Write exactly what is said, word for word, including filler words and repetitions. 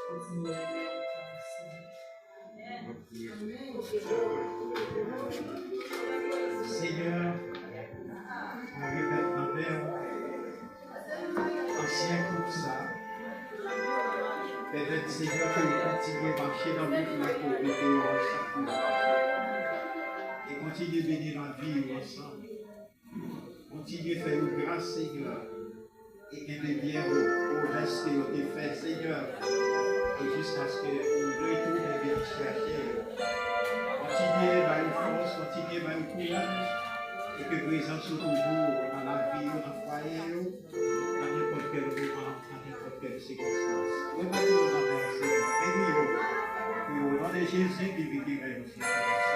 Senyè, mwen remèt nan men w ansyen gwoup sa. Pèmèt, Senyè, ke yo kontinye mache nan wout la ke w mete yo ansanm. E kontinye beni lavi yo ansanm. Kontinye fè yo gras, Senyè. E kenbe byen wo pwomès ke yo te fè, Senyè. E jiskaske ou retounen vin chèche yo. Kontinye ba yo fòs, kontinye ba yo kouraj. E ke prezans ou toujou nan lavi yo, nan fwaye yo, nan nenpòt kèl moman, nan nenpòt kèl sikonstans. Remèt yo nan men w, Senyè. Beni yo. Pou yo, o non de Jezi ki viv, ki règne.